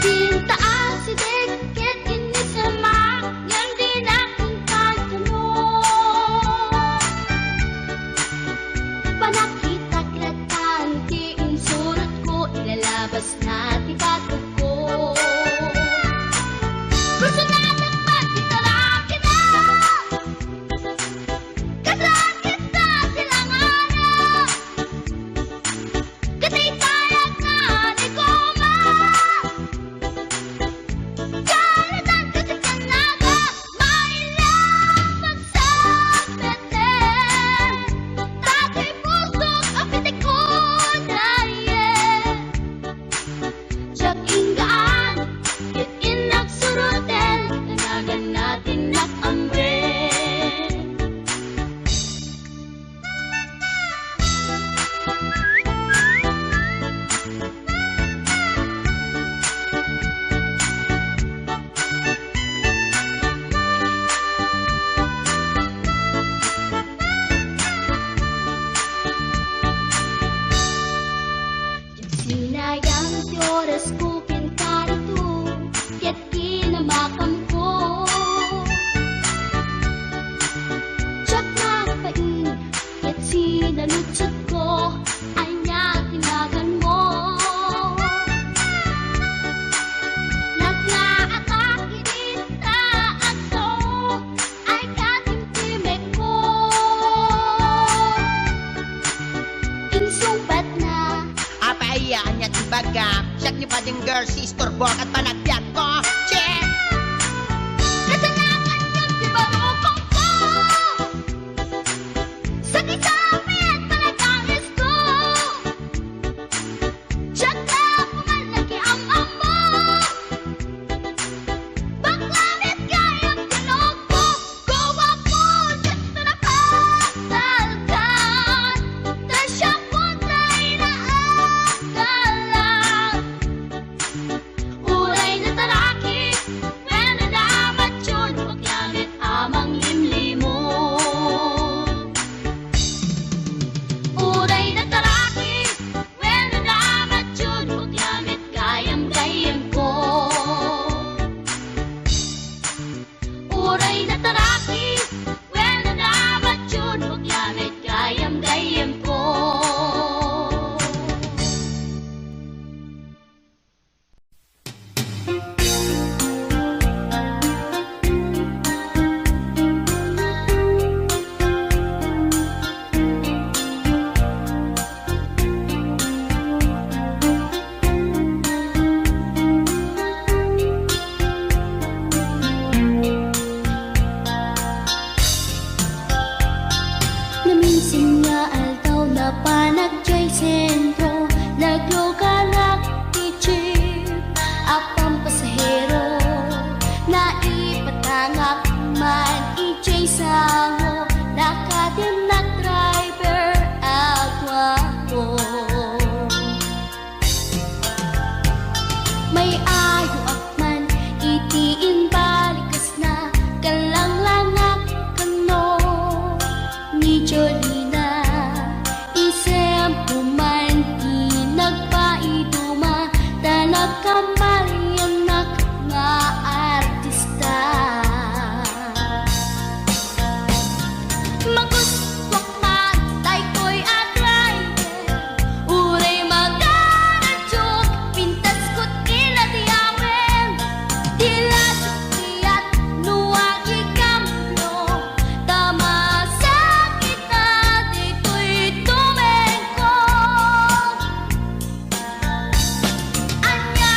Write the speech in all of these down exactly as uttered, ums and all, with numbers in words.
Pinta asideg ket innisemak ngem dinak inkantano. Panakitak lattan ti insurotko, ilalabasna ti bategko. Personadak met ti tarakida. Kasakit ta ti langana. Ket itayagna ni Goma. Karitan ket ti kannaga, maila pagsapeten. Datoy pusok a pitik unayen. Diak inggaan, ket innak suroten, kanaganna ti innak amben. Sinayang ti orasko ken karito, ket kinamakamko. Diak nagpain, ket sinaludsodko, ania ti naganmo? Nagngaatak idi ta agso, ay katimtimekko. Insungbatna. Apay aya, ania ti ibagam? Siak ni Bading Girl, si istorbo ket panagbiagko. Che! Kasanakan ket ti barukongko. Sakit sa amin, panagdangisko. Diak la kuman nakiam-ammo. Bakla met gayam ti lugko, guwapo, diak ta napasalkan. Ta siak pay ti inaagalan. Uray nataraki, wenno namatyon, bakla met a manglimlimo. Uray nataraki, wenno namatyon, bakla met gayam gayyemko. Uray nataraki, wenno namatyon, bakla met gayam gayyemko. Naminsan nga aldaw, napanak jay sentro, naglugarak ti jeep a pampasahero. Naipatangak man ijay sango, nakadinnak driver a guapo. May ayoak man iti imbalikesna, kallanglangak kano ni Jolina. Isemko man ti nagpaiduma, ta nagkamaliannak nga artista. Magustuak man daytoy a driver, uray magaradiok, pintasko ti ladiawen. Ti ladiok ti yat no agikambio, ta masakit a ditoy tumengko. Ania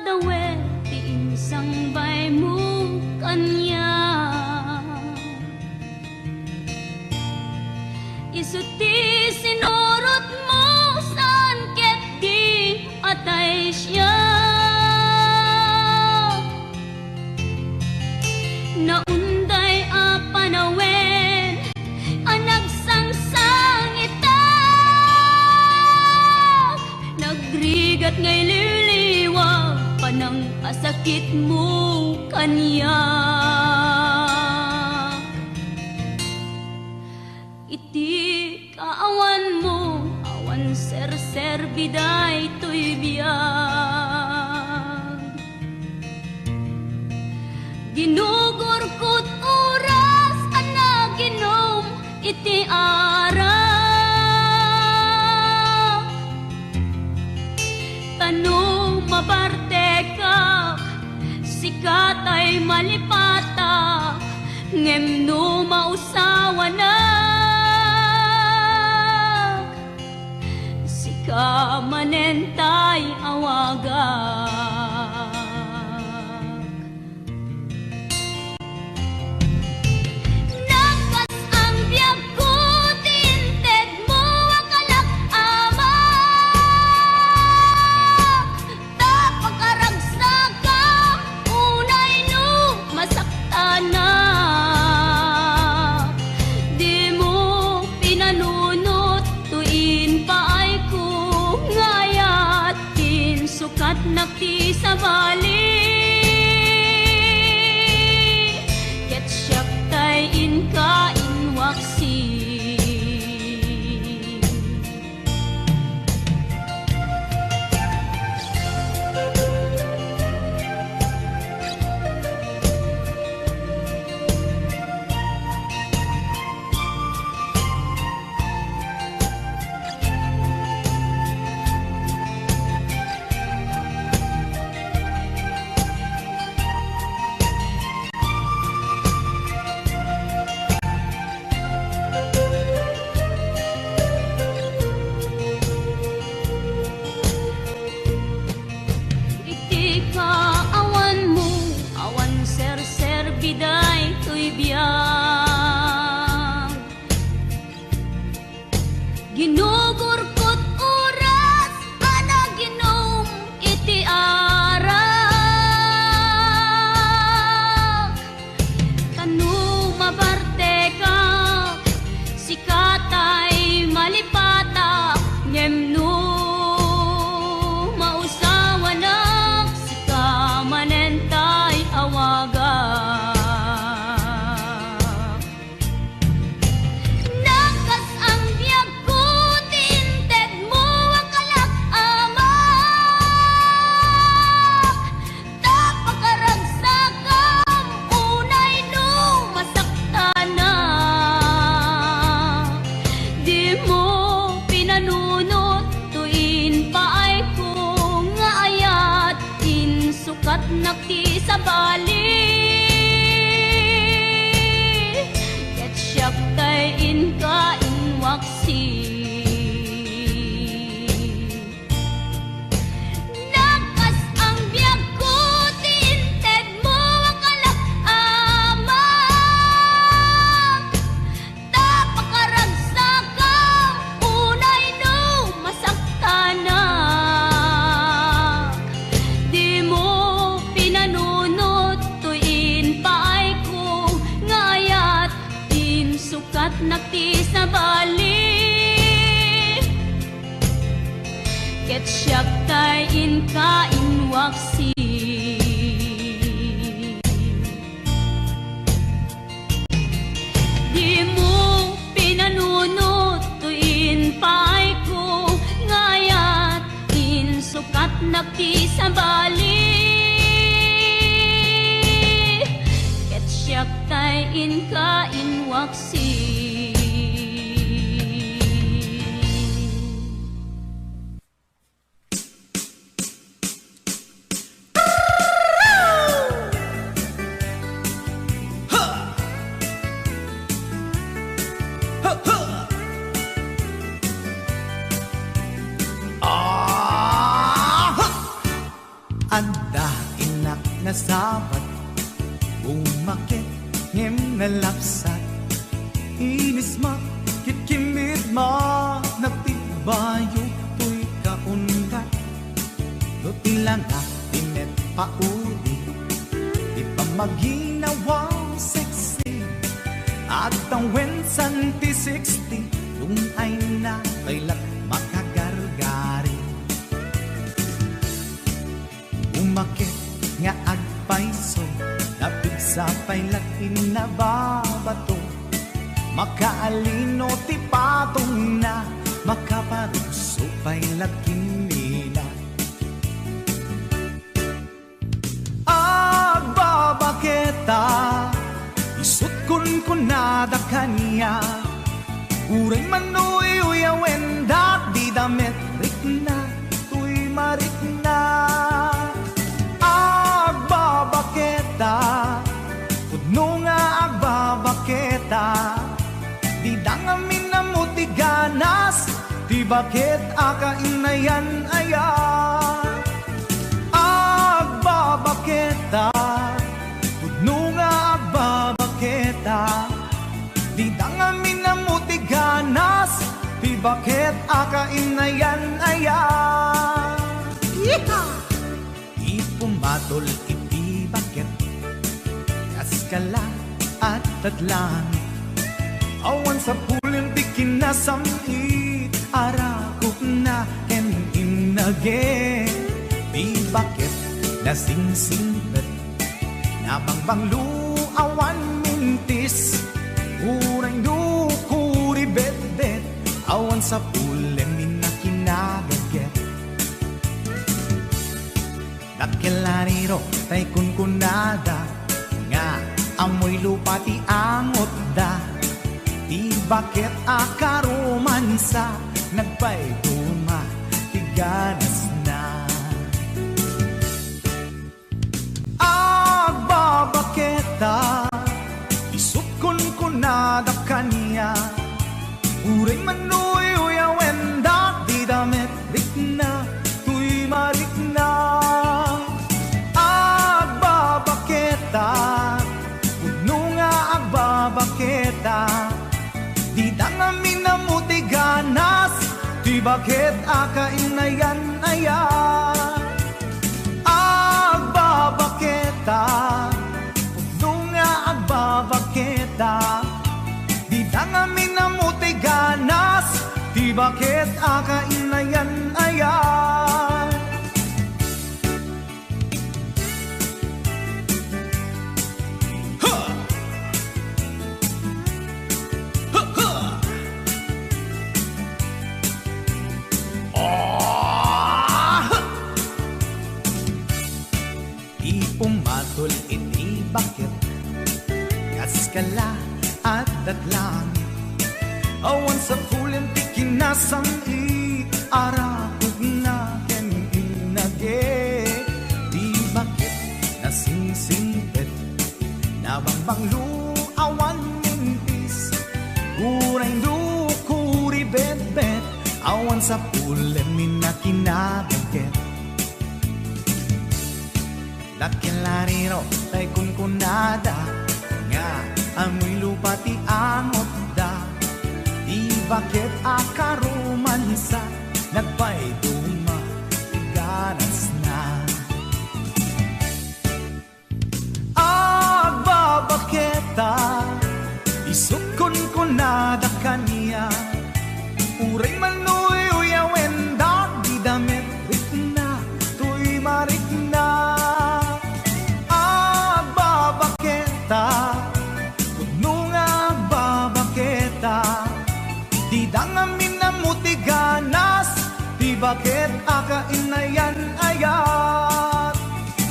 Dawet ti insangbaymo kaniak. Isu ti sinurotmo saan ket di atay siak. Naunday a panawen a nagsangsangitak, nagrigat nga ililiwag panang a sakitmo kaniak. Iti kaawanmo, awan serserbi daytoy biag. Ginugurkot oras a naginom iti arak. Ta no mabartekak, sika tay malipatak, ngem no mausawanak, sika manen tay awagak. Nakas ang biagko ti intedmo a kalak-amak, ta pakaragsakam unay no masaktanak. Dimo pinanunot toy impaayko nga ayat, insukatnak ti sabali, ket siak tay inka inwaksi. Iti kaawanmo, awan serserbi daytoy biag. Ginugurkot oras a naginom iti arak. Ta no mabartekak, sika tay malipatak, ngem no mausawanak, sika manen tay awagak. Nakas ang biagko ti intedmo a kalak-amak, ta pakaragsakam unay no masaktanak. Dimo pinanunot toy impaayko nga ayat, insukatnak ti sabali, ket siak tay inka inwaksi. Nakas ang biagko ti intedmo a kalak-amak, ta pakaragsakam unay no masaktanak. Dimo pinanunot toy impaayko nga ayat, insukatnak ti sabali, ket siak tay inka inwaksi. Dimo pinanunot toy impaayko nga ayat, insukatnak ti sabali, ket siak tay inka inwaksi. nasabat, umaket ngem nalapsat. Inismak ket kinmidma, nagtibbayo toy kaundat. No ti langak ti met pauli, ti pammaginawa sexy. Agtawen san ti sixty, dun ay na pay la makagargari. Umaket nga agpayso, napigsa pay la ti nababato. Makaalino ti patongna, makaparukso pay la kinmina. Agbabaketa, isut' kunkunada kaniak. Uray man no uyawen da, dida met rikna toy marikna. Agbabaketa, pudno nga agbabaketa, dida ngamin ammo ti ganas ti baket a kainayan-ayan. Agbabaketa, pudno nga agbabaketa, dida ngamin ammo ti ganas ti baket a kainayan-ayan. Yeehaw! Ti pumatol iti baket, kaskala, adda't langit. Awan sapulen ti kinasam-it, arakupna ken innage. Ti baket nasingsingpet, nabangbanglo, awan mintis. Uray no kuribetbet, awan sapulen ti nakinagaget. Dakkel a riro tay kunkunada nga ammoy lupa ti angotda. Ti baket a karomansa, nagpayduma ti ganasna. Agbabaketa, isut' kunkunada kaniak. Uray man no uyawen da, dida met rikna toy marikna. Agbabaketa, pudno nga agbabaketa, dida ngamin ammo ti ganas ti baket a kainayan-ayan. Agbabaketa, pudno nga agbabaketa, dida ngamin ammo ti ganas ti baket a kainayan-ayan. Ha! Ha, ha! Ah, ha! Ti pumatol iti baket, kaskala, adda't langit. Awan sapulen ti kinasam-it, arakupna ken innage. Ti baket nasingsingpet, nabangbanglo, awan mintis. Uray no kuribetbet, awan sapulen ti nakinagaget. Dakkel a riro tay kunkunada nga ammoy lupa ti angotda. Ti baket a karomansa, nagpayduma ti ganasna. Agbabaketa, isut' kunkunada kaniak. Uray man no uyawen da, dida met rikna toy marikna. Agbabaketa, pudno nga agbabaketa, dida ngamin ammo ti ganas ti baket a kainayan-ayan.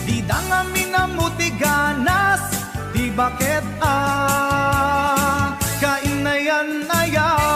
Dida ngamin ammo ti ganas ti baket a kainayan-ayan.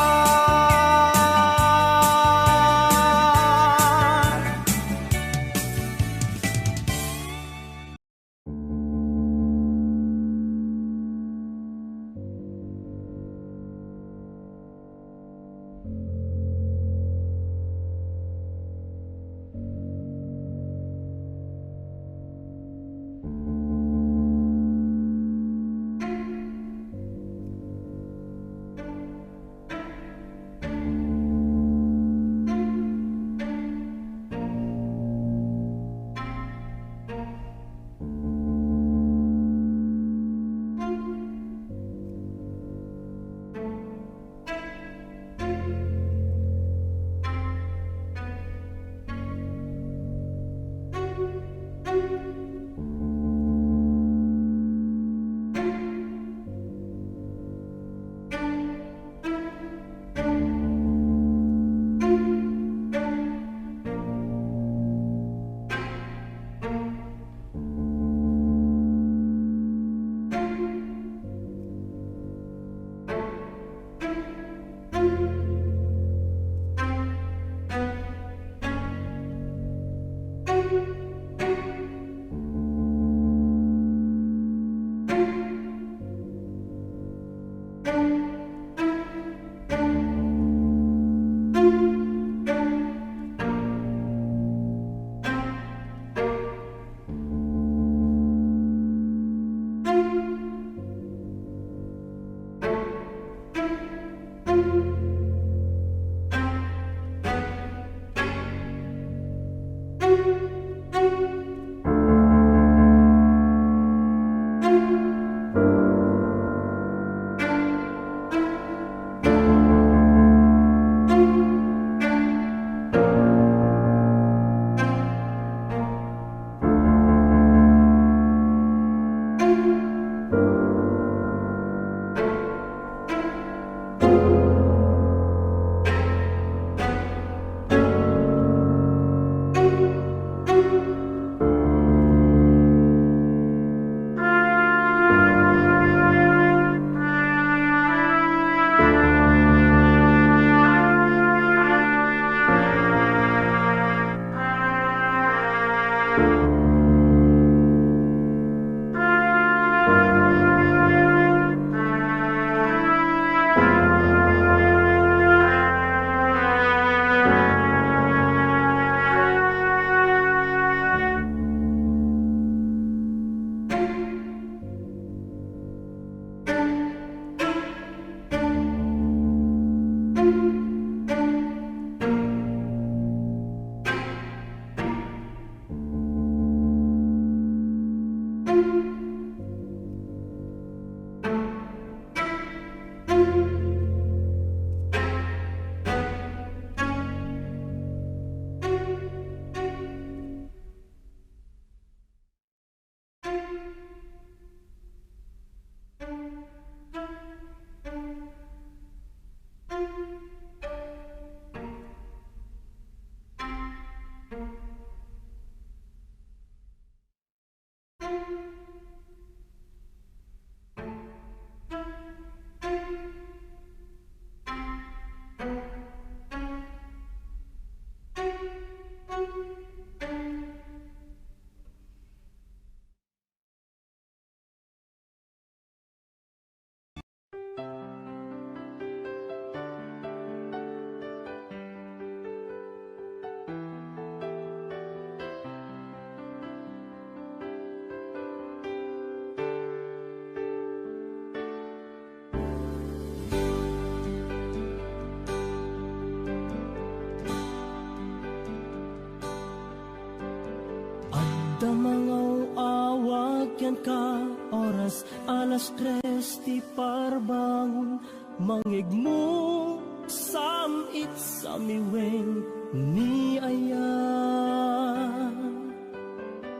Adda mangaw-awag kenka, oras alas tres ti parbangon, mangngegmo sam-it samiwen ni aya.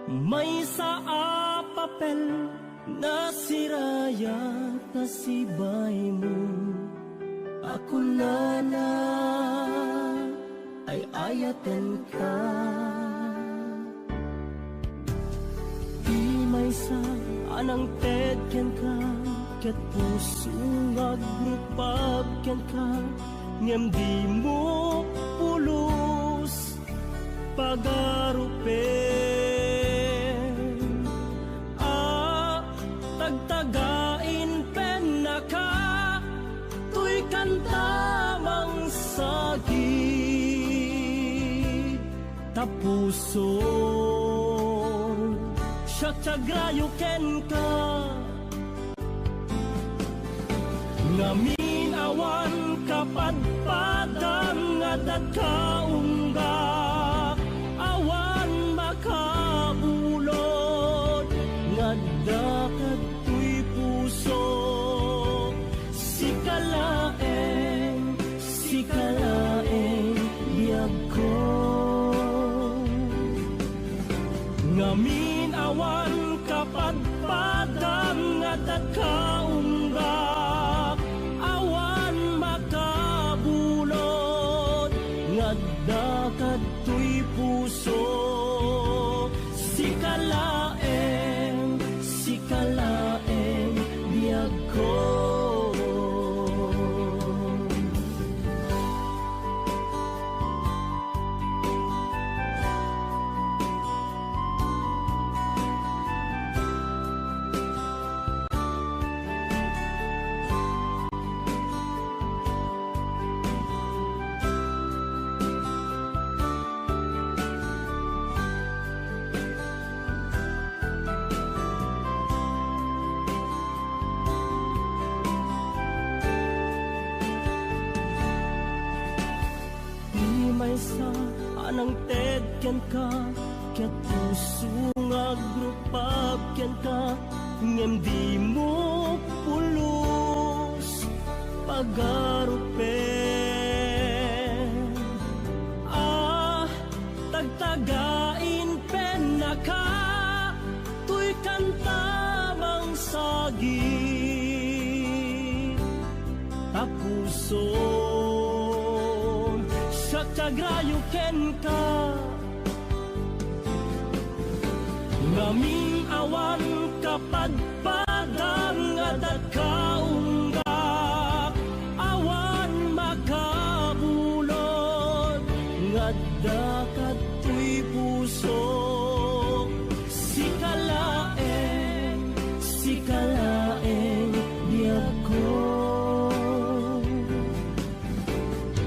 Maysa a papel nasirayat ta sibaymo a kunana, ay-ayatenka. Ti maysa a nangted kenka, ket puso nga agrupab kenka, ngem dimo pulos pagarupen. A tagtagain pennaka, toy kanta mangsagid ta puson. Siak ti agrayo kenka. Ngamin awan kapadpadan nga adda ka ungga, awan makabulod nga adda kadtoy puso. Sika laeng, sika laeng biagko. Ngamin awan kapadpadan nga adda ka ungga, awan makabulod nga adda kadtoy puso. Sika laeng, sika laeng biagko. nangted kenka, ket puso nga agrupap kenka, ngem dimo pulos pagarupen. Ah, tagtagain pennaka, toy kanta mangsagit. Ta pusom, siak ti agrayo kenka. Ngamin awan kapadpadam nga adda kaunggak, awan makabulod nga adda kadtoy puso. Sika laeng, sika laeng, biagko.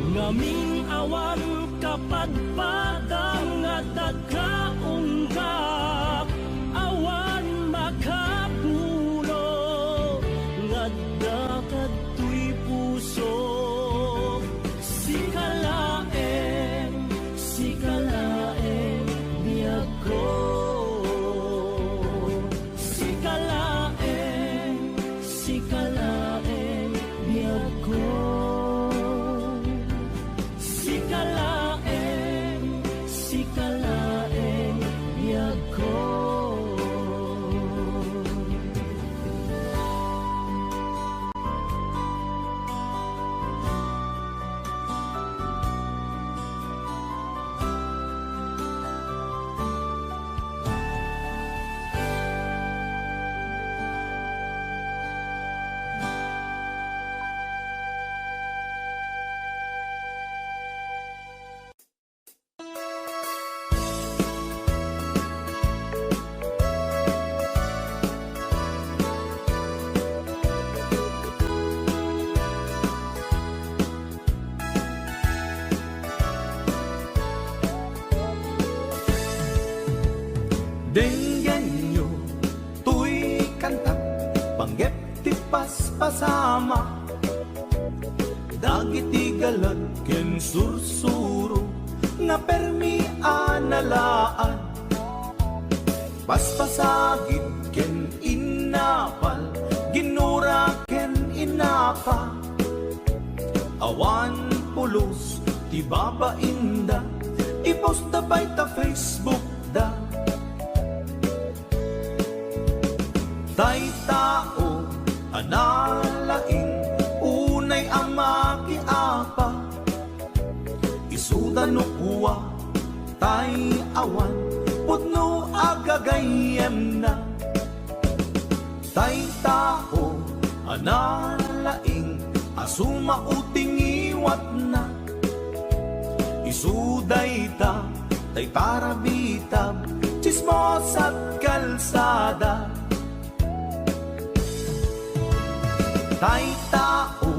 Ngamin awan kapadpadam nga adda kaunggak, awan makabulo nga adda kadtoy puso. Sika laeng, sika laeng, biagko. Sika laeng, sika laeng, biagko. Sika laeng, sika laeng, biagko. Denggenyo toy kanta, panggep ti paspasama. Dagiti galad ken sursuro nga permi a nalaad. Paspasagid ken innapal, ginura ken innapa. Awan pulos ti babainda, i-post da pay ta Facebook da. Tay tao a nalaing unay a makiapa, isuda no kua tay awan pudno a gagayyemna. Tay tao a nalaing a sumao ti ngiwatna, isu dayta tay parabitab, tsismosa ket kalsada. Tay tao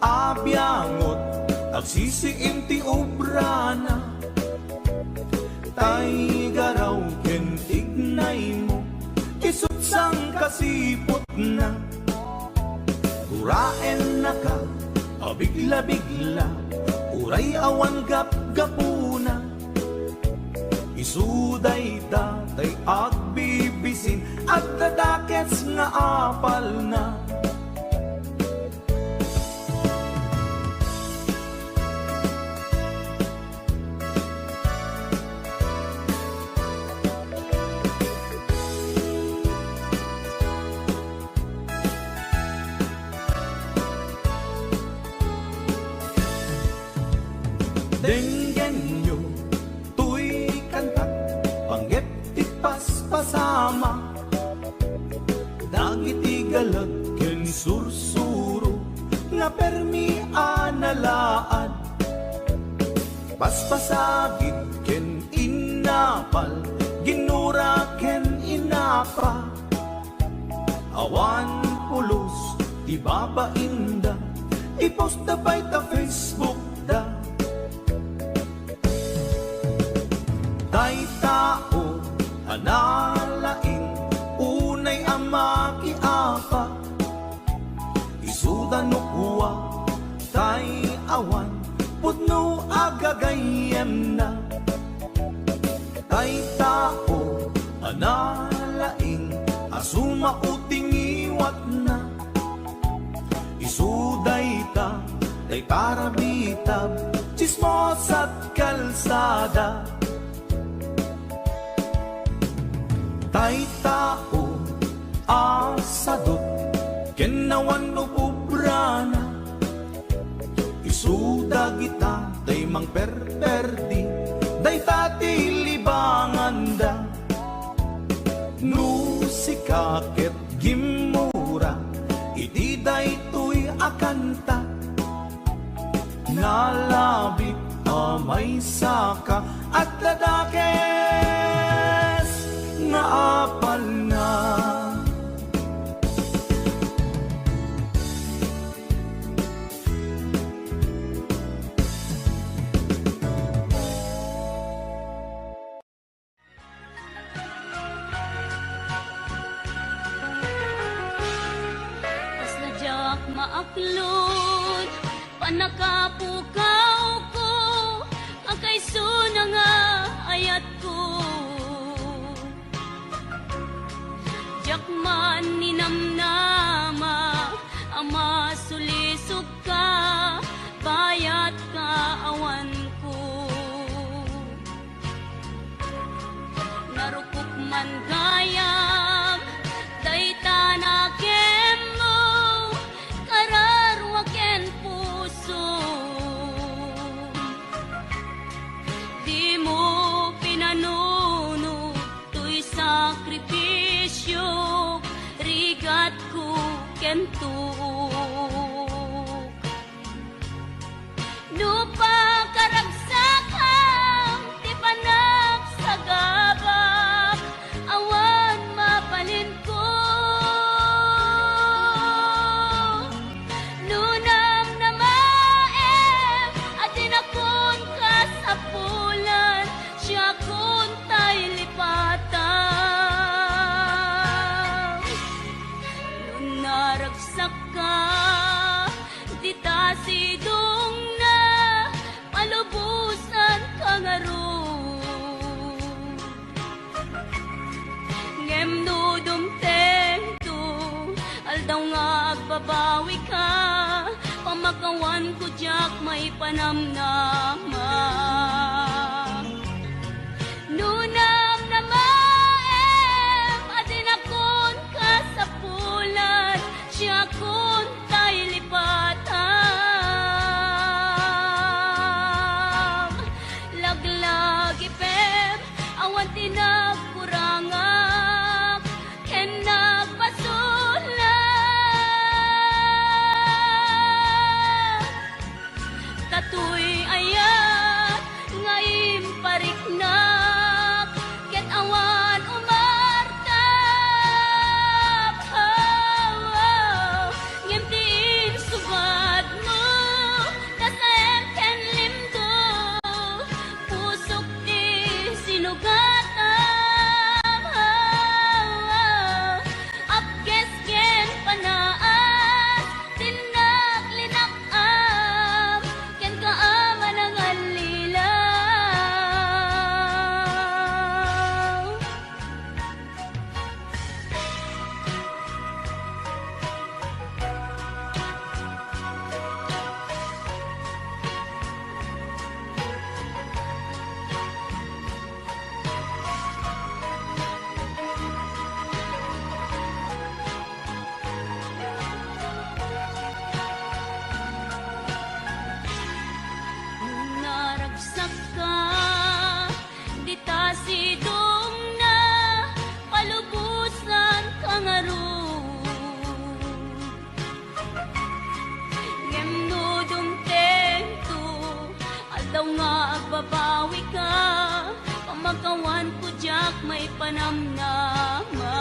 a biangot, agsisiim ti obrana. Tay garaw ken tignaymo, isu't sangkasiputna. Guraennaka a bigla-bigla, uray awan gapgapuna. Isu dayta tay agbibisin, adda dakes nga apalna. Denggenyo toy kanta, panggep ti paspasama. Dagiti galad ken sursuro nga permi a nalaad. Paspasagid ken innapal, ginura ken innapa. Awan pulos ti babainda, i-post da pay ta Facebook da. Tay tao a nalaing unay a makiapa, isuda no kua tay awan pudno a gagayyemna. Tay tao a nalaing a sumao ti ngiwatna. Isu dayta, tay parabitab, tsismosa't kalsada. Tay tao a sadut ken awan ububrana. Isu dagita tay mangperperdi, dayta ti libanganda. No sika ket gimmura iti daytoy a kanta, nalabit a maysaka, adda dakes nga apalna. Kasla diak maaklod, pannakapukawko, a kaysona nga ayatko. Diak man ninamnama a masulisogka, bayat kaawanko. Narukop man gayam dayta nakemmo, kararua ken puso. Dimo pinanuno toy sakripisiok, rigatko ken tuok. No pakaragsakam ti panagsagabak, awan mabalinko. No namnamaem a dinakon kasapulan, siakon tay lipatam. No naragsakka, dita sidongna, palubosanka ngarud. Ngem no dumtengto, aldaw nga agbabawika, pamakawanko diak maipanamnama. No namnamaem a dinakon kasapulan, siakon tay lipatam. Laglagipem, awan ti nagkurangak ken nagbasolak. Datoy ayat nga impariknak, ket awan umartap. Ngem ti insugatmo, nasaem ken limdo, pusok ti sinugatam. Apges ken panaas, tinnak linakam, kenka a manangallilaw. Naragsakka, dita sidongna, palubosanka ngarud. Ngem no dumtengto, aldaw nga agbabawika, pamakawanko diak maipanamnama.